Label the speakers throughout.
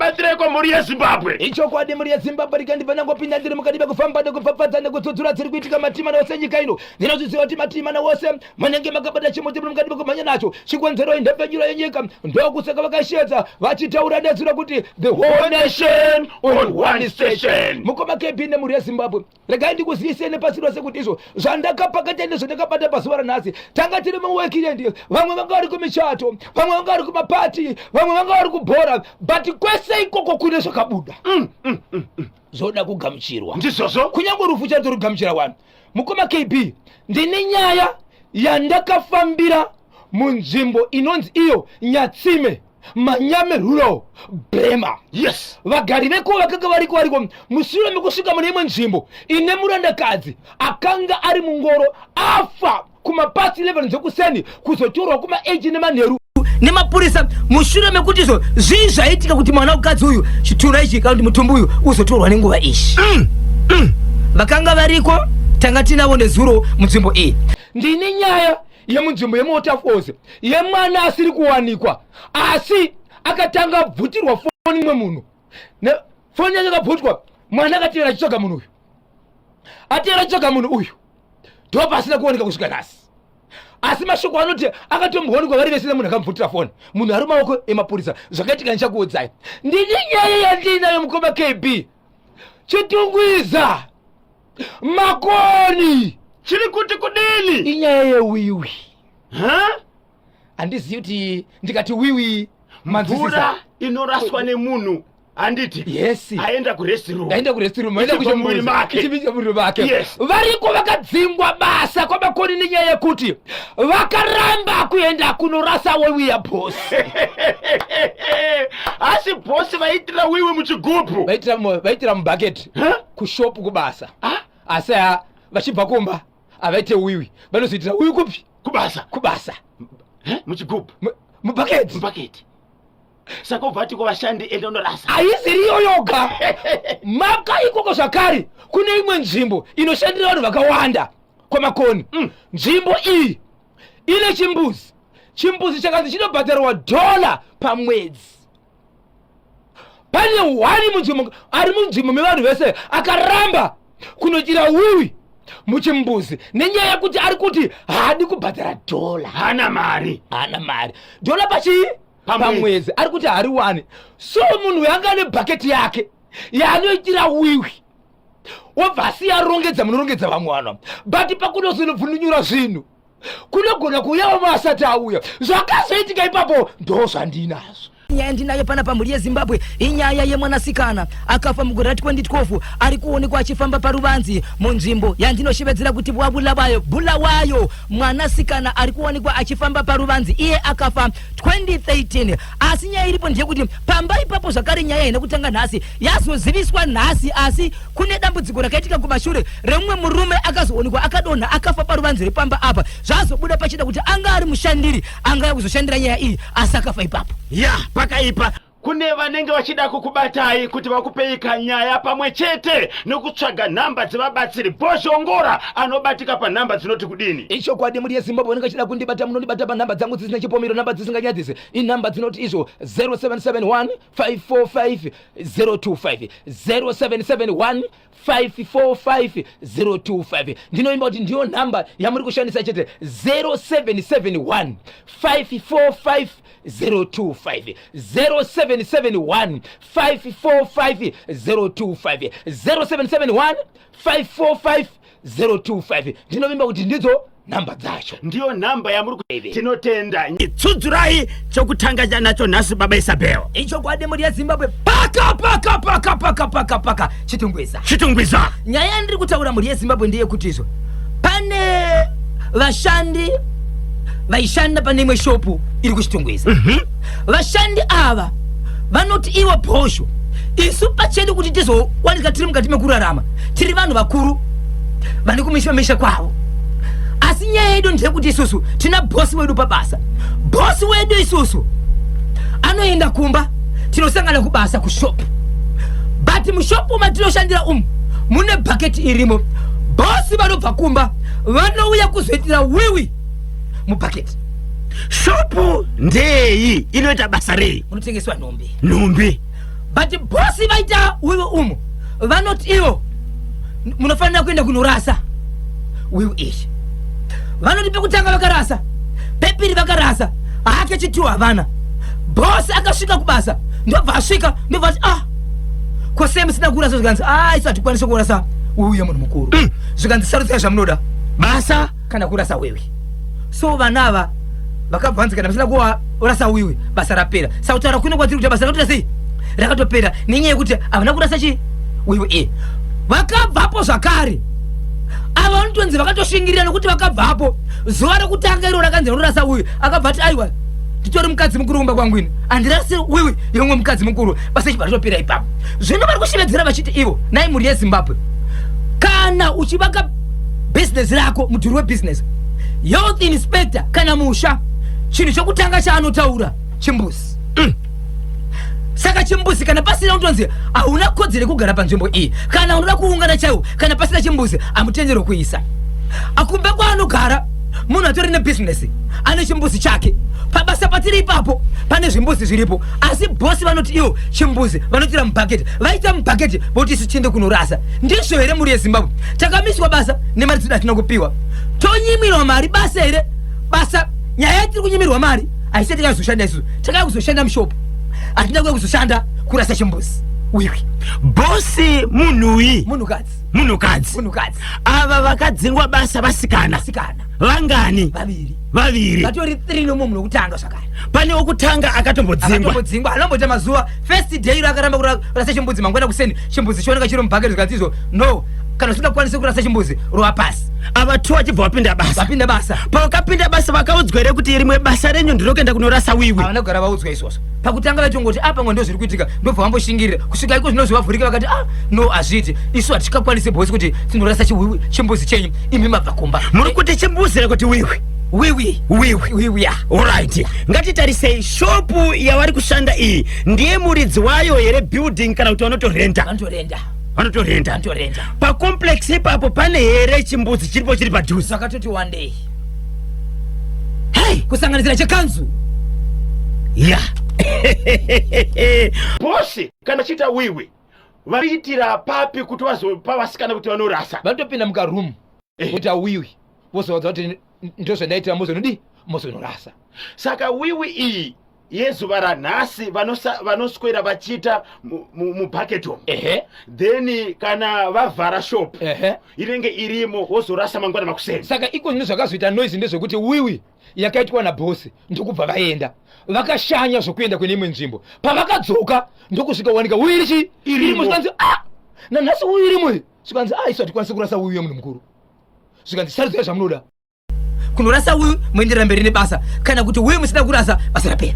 Speaker 1: Tichabatsireiko mhuri yeZimbabwe?
Speaker 2: Ichokwadi mhuri yeZimbabwe, rikandibva ndangopinda ndiri mukati mekufamba nekupfapfadza nekudzudzura dziri kuitika matimana ose enyika ino. Ndinozviziva kuti matimana ose munenge makabata chimuti muri mukati mekumhanya nacho. Chikonzero inhepfenyuro yenyika, ndokusaka vakaishedza vachitaura nezwi rokuti the whole nation on one station. Mukoma KB nemhuri yeZimbabwe, Regai ndikuzivise nepasi rose kuti izvo zvandakapakata nezvandakabata pazuva ranhasi, tanga tiri muwekirendi, vamwe vanga vari kumichato, vamwe vanga vari kumapati, vamwe vanga vari kubhora, but kwese ikoko kune zvakabuda zvoda kugamuchirwa.
Speaker 1: Ndizvozvo.
Speaker 2: Kunyange rufu chaitorugamuchira wani. Mukoma KB, ndine nyaya yandakafambira munzvimbo inonzi iyo Nyatsime, Manyame Rural, Brema.
Speaker 1: Yes.
Speaker 2: Vagari veko vakanga variko variko mushure mekusvika mune imwe nzvimbo ine murandakadzi akanga ari mungoro afa kumapasi 11 dzekuseni kuzotorwa kuma 8 nemanheru nemapurisa mushure mekuti izvo zvii zvaitika kuti mwana mukadzi uyu chitunha ichi kana kuti mutumbi uyu uzotorwa nenguva ishi. Vakanga variko tanga tinavo nezuro munzvimbo iyi. Ndine nyaya yemunzvimbo yemuWaterfalls yemwana asiri kuwanikwa asi akatanga abvutirwa foni imwe munhu. Foni yacho yakabvutwa, mwana akatevera achitsvaga munhu uyu, atevera achitsvaga munhu uyu ndopasina kuoneka kusvika nhasi. Asi mashoko anoti akatomboonekwa vari vese nemunhu akamubvutira foni, munhu ari maoko emapurisa. Zvakaitika ndichakuudzai. Ndine nyaya yandinayo mukoma KB, Chitungwiza Makoni.
Speaker 1: Chiri kuti kudini?
Speaker 2: Inyaya yewiwi.
Speaker 1: Ha?
Speaker 2: Handizivi kuti ndikati wiwi manzwisisa.
Speaker 1: Mvura inoraswa nemunhu handiti?
Speaker 2: Yes.
Speaker 1: Aenda kurestroom.
Speaker 2: Aenda kurestroom, aenda
Speaker 1: Ichibva muviri make.
Speaker 2: Ichibva muviri make.
Speaker 1: Yes.
Speaker 2: Variko vakadzingwa basa kwaMakoni nenyaya yekuti vakaramba kuenda kunorasa wiwi yabosi.
Speaker 1: Asi bosi vaitira wiwi muchigubhu.
Speaker 2: Vaitira mubhaketi.
Speaker 1: Huh?
Speaker 2: Kushopu kubasa.
Speaker 1: Ah?
Speaker 2: Asi ha, vachibva kumba havaite wiwi, vanozoitira wiwi kupi?
Speaker 1: Kubasa.
Speaker 2: Kubasa.
Speaker 1: Eh? Muchigubhu.
Speaker 2: Mubhaketi.
Speaker 1: Mubhaketi. Saka ubva ati kuvashandi enda unorasa.
Speaker 2: Haiziriyo yoga. Maka ikoko zvakare kune imwe nzvimbo inoshandira vanhu vakawanda kwaMakoni. Nzvimbo iyi ine chimbuzi. Chimbuzi chakanzi chinobhadharwa dhola pamwedzi. Pane hwani munzvimbo ari munzvimbo mevanhu vese akaramba kunoitira wiwi muchimbuzi nenyaya yekuti ari kuti haadi kubhadhara dhola.
Speaker 1: Haana mari.
Speaker 2: Haana mari. Dhola pachii? Pamwedzi. Ari kuti hariwani. So munhu uyu anga ane bhaketi yake yaanoitira wiwi, wobva asiya arongedza munorongedza vamwe vanhu, but pakunozonobvundunyura zvinhu kunogona kuuya vamwe asati auya. Zvakazoitika ipapo ndo zvandinazvo.
Speaker 3: Nyaya ndinayo pana pamhuri yeZimbabwe inyaya yemwanasikana akafa mugore ra 2012 ari kuonekwa achifamba paruvanzi munzvimbo yandinoshevedzera kuti bwaBulawayo. Bulawayo. Mwanasikana ari kuonekwa achifamba paruvanzi iye akafa 2013. Asi nyaya iripo ndeyekuti pamba ipapo zvakare nyaya haina kutanga nhasi, yazoziviswa nhasi, asi kune dambudziko rakaitika kumashure remumwe murume akazoonekwa akadonha akafa paruvanzi rwepamba apa. Zvazobuda pachida kuti anga ari mushandiri angauya kuzoshandira nyaya iyi asi akafa ipapo.
Speaker 1: Ya, pakaipa. Kune vanenge vachida kukubatai kuti vakupei kanyaya pamwe chete nekutsvaga nhamba dzevabatsiri. Bhozhongora anobatika panhamba dzinoti kudini?
Speaker 2: Ichokwadi mhuri yeZimbabwe, vanenge vachida kundibata munondibata panhamba dzangu dzisina chipomero, nhamba dzisinganyadzise. Inhamba dzinoti izvo 0771 545 025, 0771 545 025. Ndinoimba kuti ndiyo nhamba yamuri kushandisa chete, 0771 545 025, 0771 545 025, 0771 545 025. Ndinovimba kuti ndidzo nhamba dzacho.
Speaker 1: Ndiyo nhamba yamuri tinotenda. Tsudzurai chokutanga nacho nhasi baba Isabel.
Speaker 3: Ichokwadi mhuri yeZimbabwe, paka paka paka paka paka paka Chitungwiza.
Speaker 1: Chitungwiza.
Speaker 3: Nyaya yandiri kutaura mhuri yeZimbabwe ndeyekuti izvo pane vashandi vaishanda pane imwe shopu iri kuChitungwiza. Vashandi ava vanoti ivo bhosho, isu pachedu kuti tizowanika tiri mukati mekurarama tiri vanhu vakuru vane kumisha misha kwavo, asi nyaya yedu ndeyekuti isusu tina bhosi wedu pabasa. Bhosi wedu isusu anoenda kumba, tinosangana kubasa kushopu, but mushopu matinoshandira umu mune bhaketi irimo. Bhosi vanobva kumba vanouya kuzoitira wiwi mubhaketi.
Speaker 1: Shopu ndeyi inoita basa rei?
Speaker 3: Munotengeswa nhumbi.
Speaker 1: Nhumbi.
Speaker 3: But bosi vaita wiwi umu vanoti ivo munofanira kuenda kunorasa wiwi iyi. Vanoti pekutanga vakarasa, pepiri vakarasa, hake chituwo havana. Bosi akasvika kubasa ndobva asvika ndobva ati ah, ko sei musina kurasa? Zvikanzi ah, isu hatikwanisi kurasa wiwi yemunhu mukuru. Zvikanzi sarudzai zvamunoda,
Speaker 1: basa
Speaker 3: kana kurasa wiwi. So vana ava vakabva vanzi kana musina kurasa wiwi basa rapera. Saka kutaura kuno kwatiri kuti basa rakatoita sei, rakatopera nenyaya yekuti havana kurasa chi wiwi e. Vakabvapo zvakare ava vanotonzi vakatoshingirira nekuti vakabvapo zuva rekutanga iro rakanzi vanorasa wiwi, akabva ati aiwa, nditori mukadzi mukuru kumba kwangu ini, handirasi wiwi yeumwe mukadzi mukuru, basa ichibva ratopera ipapo. Zvino vari kushevedzera vachiti ivo, nai mhuri yeZimbabwe, kana uchivaka bhizinesi rako, mudhuri webhizinesi, health inspector kana musha, chinhu chokutanga chaanotaura chimbuzi. Saka chimbuzi kana pasina, unotonzi hauna kodzero yekugara panzvimbo iyi. Kana unoda kuungana chaiwo, kana pasina chimbuzi hamutenderwe kuisa. Akumba kwaanogara munhu atori nebhizinesi ane chimbuzi chake. Pabasa patiri ipapo pane zvimbuzi zviripo, asi bhosi vanoti ivo chimbuzi vanotira mubhaketi, vaita mubhaketi voti isu tiende kunorasa. Ndizvo here mhuri yeZimbabwe? Takamiswa basa nemari dzedu hatina kupiwa, tonyimirwa mari basa here? Basa nyaya yatiri kunyimirwa mari haisati takazoshanda isusu, takauya kuzoshanda mushopu, hatina kuya kuzoshanda kurasa chimbuzi wiwi.
Speaker 1: Bosi munhui?
Speaker 3: Munhukadzi.
Speaker 1: Munhukadzi.
Speaker 3: Munhukadzi.
Speaker 1: Ava vakadzingwa basa vasikana.
Speaker 3: Vasikana.
Speaker 1: Vangani?
Speaker 3: Vaviri.
Speaker 1: Vaviri.
Speaker 3: Vatori 3 nomumwe munhu wekutanga zvakare.
Speaker 1: Pane wokutanga akatombodzingwa.
Speaker 3: Akatombodzingwa, anomboita mazuva. First day iro akaramba kurasa chimbuzi, mangwana kuseni chimbuzi chioneka chiri mubhaketi, zvikanzi izvo no, kana usingakwanisi kurasa chimbuzi rova pasi.
Speaker 1: Ava two vachibva vapinda basa.
Speaker 3: Vapinda basa.
Speaker 1: Pavakapinda basa vakaudzwa here kuti rimwe basa renyu ndinokuenda kunorasa wiwi?
Speaker 3: Havana kugara vaudzwa izvozvo. Pakutanga vachingoti ah, pamwe ndozviri kuitika, ndobva vamboshingirira kusvika iko zvino zvavavhurika, vakati ah, no, hazviiti, isu hatikakwanisi bosi kuti tinorasa chimbuzi chenyu, imi mabva kumba.
Speaker 1: Muri kuti chimbuzi here kuti wiwi?
Speaker 3: Wiwi.
Speaker 1: Wiwi.
Speaker 3: Wiwi, ya.
Speaker 1: Alright. Ngatitarisei shopu yavari kushanda iyi, ndiye muridzi wayo here building kana kuti vanotorenta?
Speaker 3: Vanotorenta.
Speaker 1: Vanotorenta.
Speaker 3: Vanotorenta.
Speaker 1: Pacomplex ipapo pane here chimbuzi chiripo chiri padhuze?
Speaker 3: Zvakatoti one day.
Speaker 1: Hey!
Speaker 3: Kusanganisira chekanzu.
Speaker 1: Ya. Bosi kana chiita wiwi variitira papi kuti vazopa vasikana kuti vanorasa?
Speaker 2: Vanotopinda mukaroom voita wiwi, vozovaudza kuti ndozvandaitira, mozonodi mozonorasa.
Speaker 1: Saka wiwi iyi yezuva ranhasi vanoswera vachiita mubhaketi umu. Then kana vavhara shop inenge irimo, wozorasa mangwana makuseni.
Speaker 2: Saka iko zvino zvakazoita noise ndezvekuti wiwi yakaitwa nabhosi ndokubva vaenda vakashanya zvokuenda kune imwe nzvimbo. Pavakadzoka ndokusvika wanika wiwi richi
Speaker 1: irimo.
Speaker 2: Zvikanzi ah, nanhasi wiwi irimo iyi. Zvikanzi ah, isu hatikwanisi kurasa wiwi yemunhu mukuru. Zvikanzi sarudzai zvamunoda,
Speaker 3: kunorasa wiwi moenderera mberi nebasa, kana kuti wiwi musina kurasa basa rapera.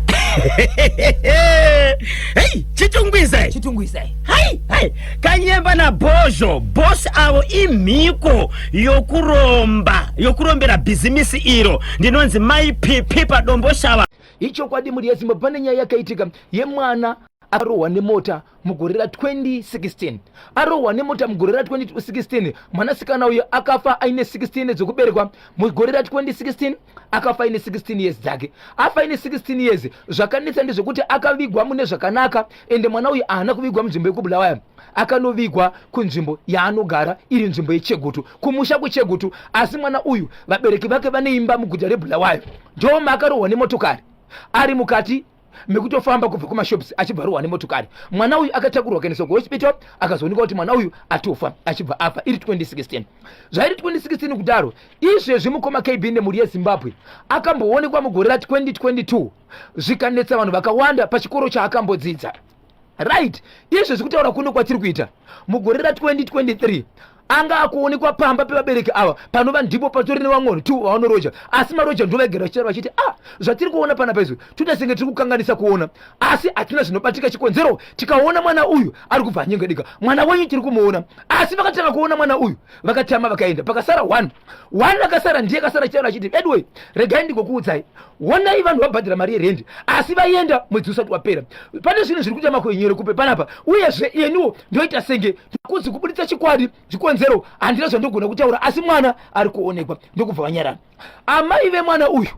Speaker 1: Hei, Chitungwiza.
Speaker 3: Chitungwiza.
Speaker 1: Hai hai, Kanyemba naBhozho, boss avo imhiko yokuromba, yokurombera bhizimisi iro. Ndinonzi Mai Pipi paDomboshava.
Speaker 2: Ichokwadi mhuri yeZimbabwe, pane nyaya yakaitika yemwana arohwa nemota mugore ra2016. Arohwa nemota mugore ra2016, mwanasikana uyu akafa aine 16 dzekuberekwa. Mugore ra2016 akafa aine 16 years dzake. Afa aine 16 years, zvakanetsa ndezvekuti akavigwa mune zvakanaka, ende mwana uyu haana kuvigwa munzvimbo yekuBulawaya, akanovigwa kunzvimbo yaanogara iri nzvimbo yeChegutu, kumusha kuChegutu. Asi mwana uyu vabereki vake vane imba muguta reBulawayo, ndoma akarohwa nemotokari ari mukati mekutofamba kubva kumashops, achibva arohwa nemotokari. Mwana uyu akatakurwa kuendeswa kuhospital, akazoonekwa kuti mwana uyu atofa, achibva afa iri 2016. Zvairi 2016 kudaro, izvezvi mukoma KB nemhuri yeZimbabwe, akamboonekwa mugore ra2022, zvikanetsa vanhu vakawanda pachikoro chaakambodzidza. Right, izvezvi kutaura kuno kwatiri kuita mugore ra2023, anga akuonekwa pamba pevabereki ava, panova ndipo patori nevamwe tu vavanoroja. Asi maroja ndo vaigara vachitaura vachiti ah, zvatiri kuona panapa izvi toita senge tiri kukanganisa kuona, asi hatina zvinobatika chikonzero. Tikaona mwana uyu ari kubva anyengedika, mwana wenyu tiri kumuona. Asi vakatanga kuona mwana uyu vakatama, vakaenda, pakasara one one akasara, ndiye akasara achitaura achiti anyway, regai ndigokuudzai, onai vanhu vabhadhara mari yerendi asi vaenda mwedzi usati wapera. Pane zvinhu zviri kuita makwenyere kupe panapa, uyezve iniwo ndoita senge kunzi kubuditsa chikwadi chikonzero handina zvandogona kutaura, asi mwana ari kuonekwa. Ndokubva vanyarara. Amai vemwana uyu,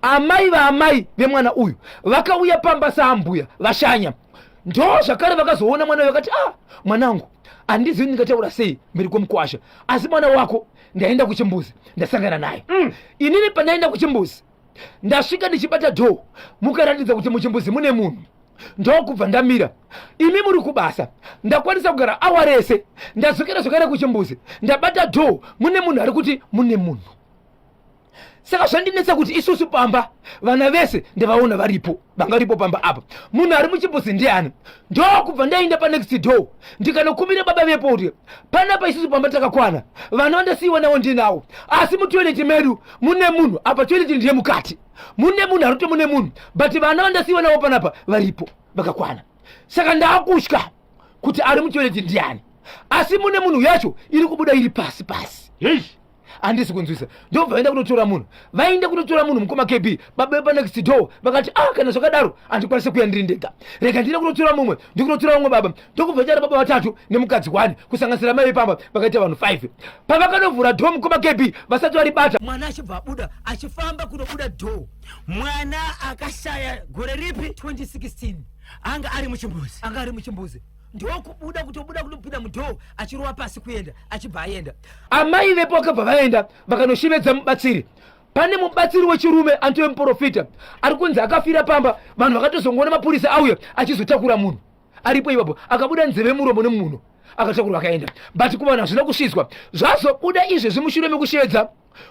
Speaker 2: amai vaamai vemwana uyu vakauya pamba saambuya vashanya. Ndo zvakare vakazoona mwana vakati, ah, mwanangu, handizivi ndingataura sei mberi kwemukwasha, asi mwana wako ndaenda kuchimbuzi ndasangana naye. Inini pandaenda kuchimbuzi ndasvika ndichibata dhoo, mukaratidza kuti muchimbuzi mune munhu, ndokubva ndamira. Imi muri kubasa, ndakwanisa kugara awa rese, ndadzokera zvakare kuchimbuzi, ndabata dhoo, mune munhu ari kuti mune munhu. Saka zvandinetsa kuti isusu pamba vana vese ndavaona varipo, vangaripo pamba apa, munhu ari muchimbuzi ndiani? Ndokubva ndaenda panext door ndikanokumbira baba vepo kuti panapa isusu pamba takakwana, vana vandasiyiwa navo ndinawo, asi mutoilet medu mune munhu apa, toilet ndiye mukati mune munhu arikuti mune munhu, but vana vandasiyiwa navo panapa varipo vakakwana. Saka ndaakutya kuti ari mutoilet ndiani, asi mune munhu yacho iri kubuda iri pasi pasi. Handisi kunzwisa. Ndobva vaenda kunotora munhu, vaenda kunotora munhu mukoma KB, baba vepanext door vakati, ah, kana zvakadaro handikwanisi kuya ndiri ndega, rega ndiende kunotora mumwe. Ndikunotora mumwe baba, ndokubva chara baba vatatu nemukadzi 1 kusanganisira mai vepamba, vakaita vanhu 5. Pavakanovhura door mukoma KB, vasati varibata,
Speaker 3: mwana achibva abuda achifamba kunobuda door.
Speaker 4: Mwana akashaya gore ripi?
Speaker 3: 2016.
Speaker 4: Anga ari muchimbuzi.
Speaker 3: Anga ari muchimbuzi, ndokubuda kutobuda kunopinda mudhoo achirova pasi kuenda, achibva aenda.
Speaker 2: Amai vepo vakabva vaenda vakanoshevedza mubatsiri. Pane mubatsiri wechirume anotove muprofita ari kunzi akafira pamba. Vanhu vakatozongoona mapurisa auya achizotakura munhu aripo ipapo, akabuda nzeve, muromo nemunhu, akatakurwa akaenda. But kuvanhu hazvina kusvitswa. Zvazobuda izvezvi mushure mekushevedza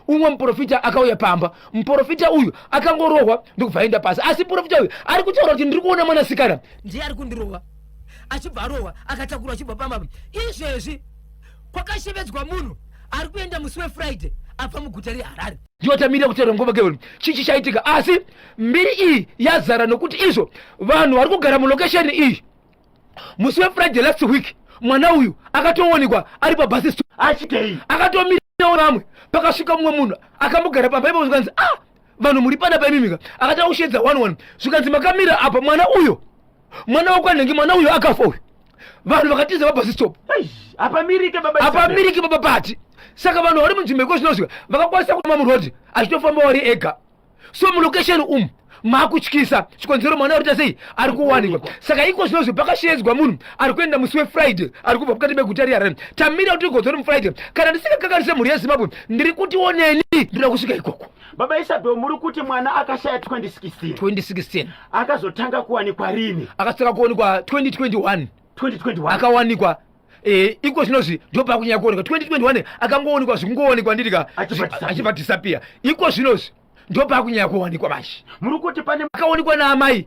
Speaker 2: umwe muprofita akauya pamba. Muprofita uyu akangorohwa ndokubva aenda pasi, asi muprofita uyu ari kutaura kuti ndiri kuona mwanasikana
Speaker 3: ndiye ari kundirova, achibva arohwa akatakurwa achibva pamba. Izvezvi kwakashevedzwa munhu ari kuenda musi weFriday abva muguta reHarare.
Speaker 2: Ndiwo tamirira kutaura ngoma kevin chii chichaitika, asi mbiri iyi yazara nokuti izvo vanhu vari kugara mulokesheni iyi, musi weFriday last week mwana uyu akatoonekwa ari pabhasi stop.
Speaker 1: Achitei?
Speaker 2: Akatomira vamwe, pakasvika mumwe munhu akambogara pamba ipapo, zvikanzi, ah, vanhu muri panapa imimika. Akatanga kusheedza 11, zvikanzi makamira apa, mwana uyo, mwana wekwanhenge, mwana uyo akafa uyu. Vanhu vakatiza pabhasi stop.
Speaker 1: Hapamirike baba.
Speaker 2: Hapamirike baba pati. Saka vanhu vari munzvimbo iko zvinosvika vakakwanisa kufamba murodhi achitofamba wari ega. So mulokesheni umu maakutyisa, chikonzero mwana arikuita sei, ari kuwanikwa. Saka iko zvinozvi pakashedzwa munhu ari kuenda musi weFriday ari kubva mukati meguta reHarare. Tamira kuti tigodzori muFriday. Kana ndisingakakanise, mhuri yeZimbabwe, ndiri kuti oneni ndinoda kusvika ikoko.
Speaker 1: Baba Isabel, muri kuti mwana akashaya 2016?
Speaker 2: 2016.
Speaker 1: Akazotanga kuwanikwa rini?
Speaker 2: Akatanga kuwanikwa 2021.
Speaker 1: 2021.
Speaker 2: Akawanikwa iko zvinozvi ndopakunyanya kuonekwa. 2021 akangoonekwa zvikungoonekwa ndirika
Speaker 1: Achibva
Speaker 2: disappear. Iko zvinozvi ndopakunyanya kuwanikwa manje.
Speaker 1: Muri kuti pane
Speaker 2: akaonekwa naamai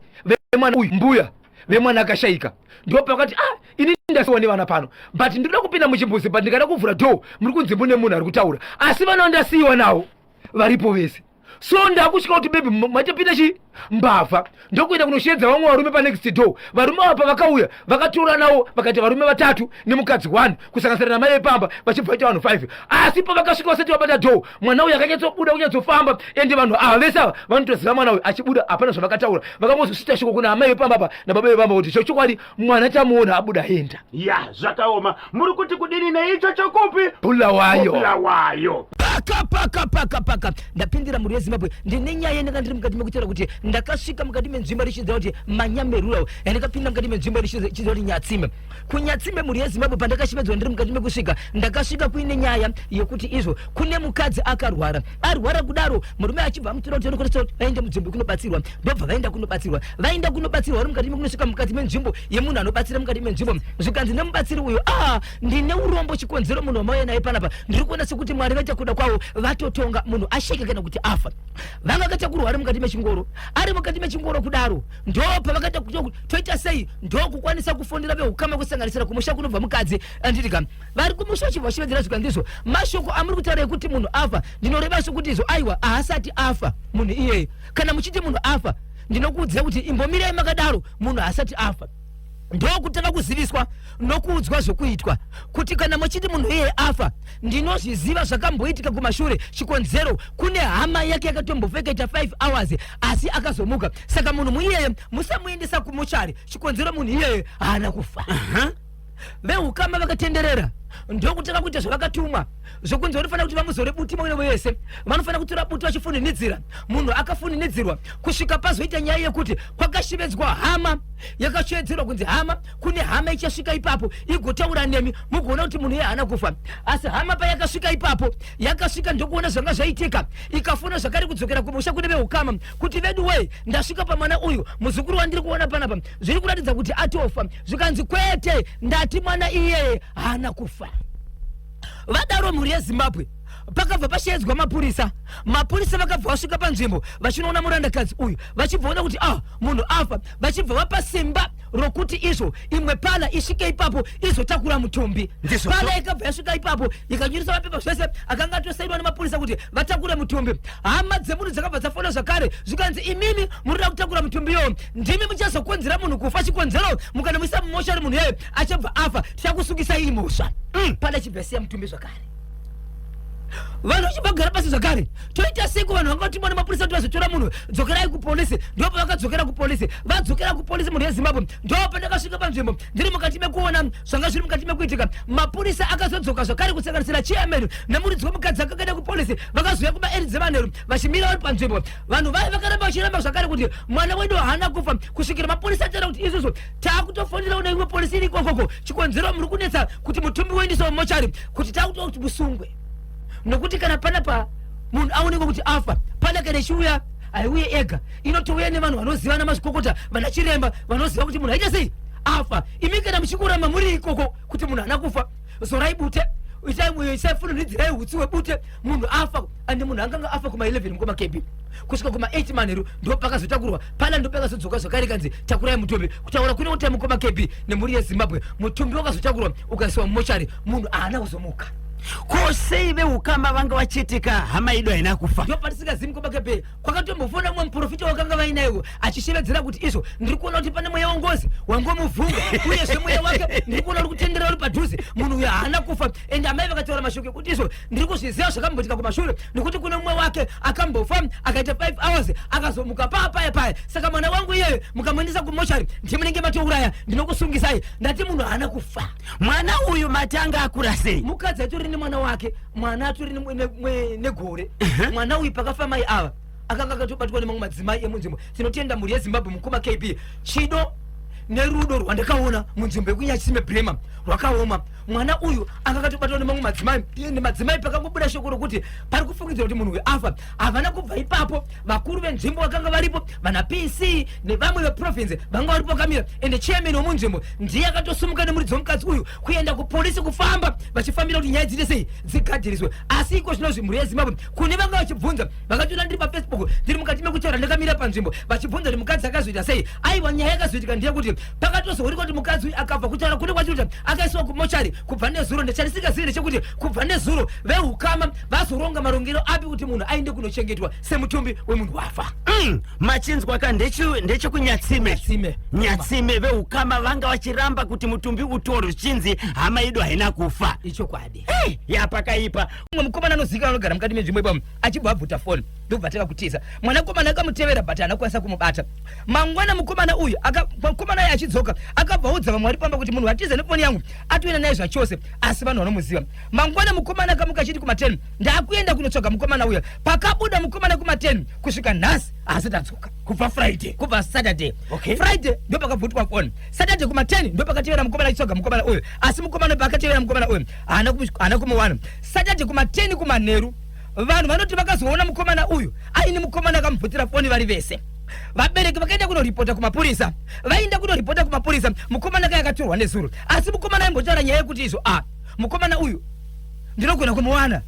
Speaker 2: vemwana uyu, mbuya vemwana akashayika, ndopakati, ah, ini ndasiwa nevana pano, but ndinoda kupinda muchimbuzi, but ndikada kuvhura door muri kunzi mune munhu ari kutaura, asi vana ndasiyiwa navo varipo vese. So ndakutya kuti maybe machapinda chi mbavha. Ndokuenda kunosheedza vamwe varume panext door. Varume ava pavakauya vakatora navo, vakaita varume vatatu nemukadzi 1 kusanganisira namai vepamba, vachibva vaita vanhu 5. Asi pavakasvika vasati vabata door, mwana uyu akanyatsobuda kunyatsofamba, ende vanhu ava vese ava vanotoziva mwana uyu achibuda. Hapana zvavakataura, vakangozosvita shoko kuna amai vepamba apa nababa vepamba kuti chochokwadi mwana tamuona abuda enda.
Speaker 1: Ya, zvakaoma. Muri kuti kudini neicho chokupi?
Speaker 2: Bulawayo.
Speaker 1: Bulawayo.
Speaker 3: Paka paka paka paka ndapindira, mhuri yeZimbabwe, ndine nyaya yandanga ndiri mukati mekutaura kuti ndakasvika mukati menzvimbo richiziva kuti Manyame Rural, yandakapinda mukati menzvimbo richiziva kuti Nyatsime. KuNyatsime, mhuri yeZimbabwe, pandakashevedzwa ndiri mukati mekusvika, ndakasvika kuine nyaya yekuti izvo kune mukadzi akarwara. Arwara kudaro, murume achibva amutora kuti anokwanisa kuti vaende munzvimbo yekunobatsirwa. Ndobva vaenda kunobatsirwa. Vaenda kunobatsirwa vari mukati mekunosvika mukati menzvimbo yemunhu anobatsira mukati menzvimbo, zvikanzi nemubatsiri uyu, a ndine urombo, chikonzero munhu wamauya naye panapa ndiri kuona sekuti Mwari vaita kuda kwavo, vatotonga munhu asheke kana kuti afa. Vanga akatakurwa ari mukati mechingoro. Ari mukati mechingoro kudaro, ndo pavakaita kuti toita sei, ndokukwanisa kufondera veukama kusanganisira kumusha kunobva mukadzi. Anditika vari kumusha vachibva vachivedzera, zvika ndizvo mashoko amuri kutaura ekuti munhu afa, ndinoreva sokuti izvo aiwa, haasati afa munhu iyeye. Kana muchiti munhu afa, ndinokuudzira kuti imbomirai makadaro, munhu haasati afa. Ndokutanga kuziviswa nokuudzwa zvokuitwa kuti kana muchiti munhu iyeye afa, ndinozviziva zvakamboitika kumashure, chikonzero kune hama yake yakatombofa ikaita 5 hours asi akazomuka. Saka munhu muiyeye musamuendesa kumuchari, chikonzero munhu iyeye haana kufa. Veukama vakatenderera. Ndokutanga kuita zvavakatumwa zvokunzi vanofanira kuti vamuzore buti mwe wese, vanofanira kutora buti vachifuninidzira. Munhu akafuninidzirwa kusvika pazoita nyaya yekuti kwakashevedzwa hama, yakashevedzerwa kunzi hama, kune hama ichasvika ipapo igotaura nemi mugoona kuti munhu iye haana kufa. Asi hama payakasvika ipapo, yakasvika ndokuona zvanga zvaitika, ikafona zvakare kudzokera kumusha kune veukama kuti vedu wee, ndasvika pamwana uyu, muzukuru wandiri kuona panapa, zviri kuratidza kuti atofa. Zvikanzi kwete, ndati mwana iyeye haana kufa. Vadaro mhuri yeZimbabwe, pakabva pasheedzwa mapurisa. Mapurisa vakabva vasvika panzvimbo vachinoona murandakadzi uyu, vachibvaona kuti ah, munhu afa, vachibva vapa simba rokuti izvo imwe pala isvike ipapo izotakura mutumbi. Pala ikabva yasvika ipapo ikanyoresa mapepa zvese akanga atosainwa nemapurisa kuti vatakure mutumbi. Hama dzemunhu dzakabva dzafona zvakare, zvikanzi imimi murikuda kutakura mutumbi iyoyo, ndimi muchazokonzera munhu kufa. Chikonzero mukanomuisa mumoshari munhu iyoyo achabva afa, tichakusungisai iyi mhosva. Pala chibva yasiya mutumbi zvakare. Vanhu vachibva kugara pasi zvakare, toita sei? Kuvanhu vanga vatumwa nemapurisa kuti vazotora munhu, dzokerai kupolisi. Ndo pavakadzokera kupolisi. Vadzokera kupolisi, munhu yeZimbabwe, ndo pandakasvika panzvimbo ndiri mukati mekuona zvanga zviri mukati mekuitika. Mapurisa akazodzoka zvakare, kusanganisira chairman nemuridzi wemukadzi akakaenda kupolisi. Vakazouya kumaeri dzemanheru vachimira vari panzvimbo. Vanhu vaya vakaramba vachiramba zvakare kuti mwana wedu haana kufa, kusvikira mapurisa ataura kuti isusu taakutofonera une imwe polisi iri ikokoko, chikonzero muri kunetsa kuti mutumbi uendeswe mumochari, kuti takutoda kuti musungwe, nokuti kana panapa munhu aonekwa kuti afa, pana kana ichiuya haiuye ega, inotouya nevanhu vanoziva namazvikokota, vana chiremba vanoziva kuti munhu aita sei afa. Imi kana muchikuramba muri ikoko kuti munhu haana kufa, zorai bute, isaifununidzirai utsi webute, munhu afa. Ande munhu anganga afa kuma 11 mukoma KB, kusvika kuma 8 manheru ndo pakazotakurwa pana, ndo pakazodzoka zvakare kanzi takurai mutumbi. Kutaura kune kuti mukoma KB nemhuri yeZimbabwe, mutumbi wakazotakurwa ukaisiwa mumochari, munhu haana kuzomuka.
Speaker 4: Ko sei veukama vanga vachiitika hama yedu haina kufa?
Speaker 3: Ndo patisingazivi mukoma KB. Kwakatombofona mumwe muprofita wakanga vainayewo achishevedzera kuti izvo ndiri kuona kuti pane mweya wengozi wangomuvhunga, uyezve mweya wake ndiri kuona uri kutendera uri padhuze, munhu uyo haana kufa. Ende amai vakataura mashoko ekuti izvo ndiri kuzviziva zvakamboitika kumashure, nekuti kune mumwe wake akambofa akaita 5 hours akazomuka paa paya paya. Saka mwana wangu iyeyo mukamuendesa kumochari ndimunenge matouraya, ndinokusungisai. Ndati munhu haana kufa.
Speaker 4: Mwana uyu matanga akura sei?
Speaker 3: Mukadzi atori nemwana wake, mwana atori negore. Mwana uyu pakafa mai ava akanga akatobatwa nemamwe madzimai emunzvimbo. Tinotenda mhuri yeZimbabwe, mukoma KB, chido nerudo rwandakaona munzvimbo yekuNyachitsime Brema rwakaoma. Mwana uyu anga akatobatwa nemamwe madzimai nemadzimai. Pakangobuda shoko rokuti pari kufungidzira kuti munhu uyu afa, havana kubva ipapo. Vakuru venzvimbo vakanga varipo, vana PC nevamwe veprovince vanga varipo vakamira, ende chairman wemunzvimbo ndiye akatosumuka nemuridzi wemukadzi uyu kuenda kupolisi, kufamba vachifambira kuti nyaya dziite sei, dzigadziriswe. Asi iko zvinozvi mhuri yeZimbabwe, kune vanga vachibvunza, vakatoona ndiri paFacebook ndiri mukati mekutaura ndakamira panzvimbo, vachibvunza kuti mukadzi akazoita sei. Aiwa, nyaya yakazoitika ndeyekuti pakatozoonekwa kuti mukadzi uyu akabva, kutaura kune kwachikuita akaiswa kumochari kubva nezuro. Ndechandisingazivi ndechekuti kubva nezuro veukama vazoronga marongero api kuti munhu aende kunochengetwa semutumbi wemunhu wafa.
Speaker 4: Machinzwa ka, ndechekuNyatsime.
Speaker 3: Nyatsime.
Speaker 4: Nyatsime, veukama vanga vachiramba kuti mutumbi utorwe, zvichinzi hama yedu haina kufa.
Speaker 3: Ichokwadi.
Speaker 4: Hey, yapakaipa.
Speaker 3: Mumwe mukomana anozivikanwa anogara mukati menzvimbo ipamo achibva abvuta foni ndobva atanga kutiza. Mwanakomana akamutevera but haana kukwanisa kumubata. Mangwana mukomana uyu mukomana uyu achidzoka akabva audza vamwe vari pamba kuti munhu atiza nefoni yangu atoenda naye zvachose, asi vanhu vanomuziva. Mangwana mukomana akamuka achiti kuma10 ndaakuenda kunotsvaga mukomana uya. Pakabuda mukomana kuma10 kusvika nhasi haasati adzoka.
Speaker 4: Kubva Friday?
Speaker 3: Kubva Saturday.
Speaker 4: Okay.
Speaker 3: Friday ndo pakabvutwa foni, Saturday kuma10 ndo pakatevera mukomana achitsvaga mukomana uyu. Asi mukomana paakatevera mukomana uyu haana kumuwana. Saturday kuma10 kumanheru vanhu vanoti vakazoona mukomana uyu aine mukomana akamubvutira foni vari vese. Vabereki vakaenda kunoripota kumapurisa. Vaenda kunoripota kumapurisa, mukomana kai akatorwa nezuro. Asi mukomana aimbotaura nyaya yekuti izvo a mukomana uyu ndinogona kumuwana,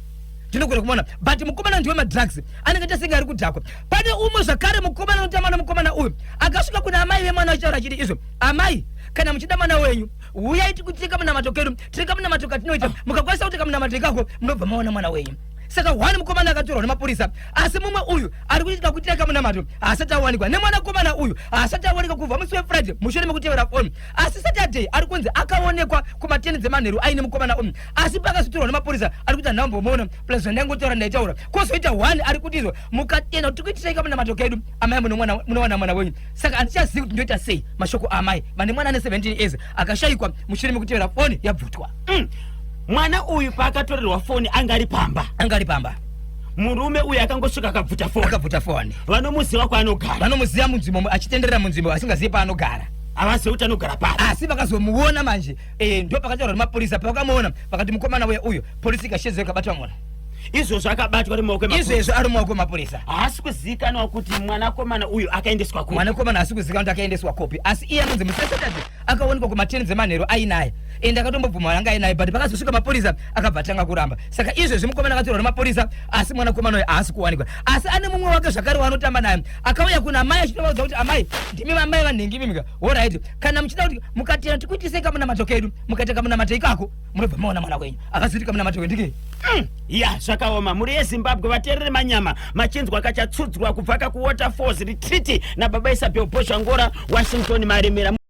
Speaker 3: ndinogona kumuwana, but mukomana ndiwe madrugs, anenge aita ari kudhakwa. Pane umwe zvakare mukomana anotamba nemukomana uyu akasvika kuna amai vemwana achitaura achiti izvo amai, kana muchida mwana wenyu uyai tikutirika munamato kedu, tirika munamato katinoita, mukakwanisa kutika munamato ikako munobva maona mwana wenyu. Saka one mukomana akatorwa nemapurisa, asi mumwe uyu ari kuitika kuitira kamunamato haasati awanikwa, nemwanakomana uyu haasati awanikwa kubva musi weFriday mushure mekutevera foni. Asi Saturday ari kunzi akaonekwa kuma10 dzemanheru aine mukomana uyu, asi paakazotorwa nemapurisa ari kuti handambomuona, plus zvandaingotaura ndaitaura. Kwozoita one ari kuti izvo mukatenda kuti tikuitirei kamunamato kedu amai munowana mwana wenyu. Saka handichazivi kuti ndoita sei. Mashoko amai vane mwana ane 17 years akashayikwa mushure mekutevera foni yabvutwa.
Speaker 4: Mwana uyu paakatorerwa foni anga ari pamba.
Speaker 3: Anga ari pamba.
Speaker 4: Murume uyu akangosvika akabvuta foni.
Speaker 3: Akabvuta foni.
Speaker 4: Vanomuziva kwaanogara.
Speaker 3: Vanomuziva munzvimbo achitenderera munzvimbo asingazivi paanogara.
Speaker 4: Havazivi kuti anogara papi.
Speaker 3: Asi vakazomuona manje eh, ndo pakataurwa nemapurisa pavakamuona vakati mukomana uya uyo polisi ikashedzwa ikabata mwana.
Speaker 4: Izvozvo akabatwa ari mumaoko emapurisa.
Speaker 3: Izvezvo ari mumaoko emapurisa.
Speaker 4: Haasi kuzivikanwa kuti mwanakomana uyu akaendeswa kupi.
Speaker 3: Mwanakomana haasi kuzivikanwa kuti akaendeswa kupi asi iye anonzi musi weSaturday akaonekwa kuma10 dzemanheru ainaye ende akatombobvuma anga ainaye but pakazosvika mapurisa akabva atanga kuramba. Saka izvezvi mukomana akatorwa nemapurisa asi mwanakomana uyu haasi kuwanikwa. Asi ane mumwe wake zvakare waanotamba naye akauya kuna amai achitovaudza kuti amai ndimi amai vanhingi imimi ka horaiti kana muchida kuti mukatenda tikuitisei kamunamato kedu mukaita kamunamato ikako munobva maona mwana wenyu akazoti kamunamato wendikei.
Speaker 4: Ya zvakaoma mhuri yeZimbabwe vateerere manyama machinzwa kachatsudzwa kubva kakuWaterfalls retreat nababa Isabel Bhozhangora Washington Maremera.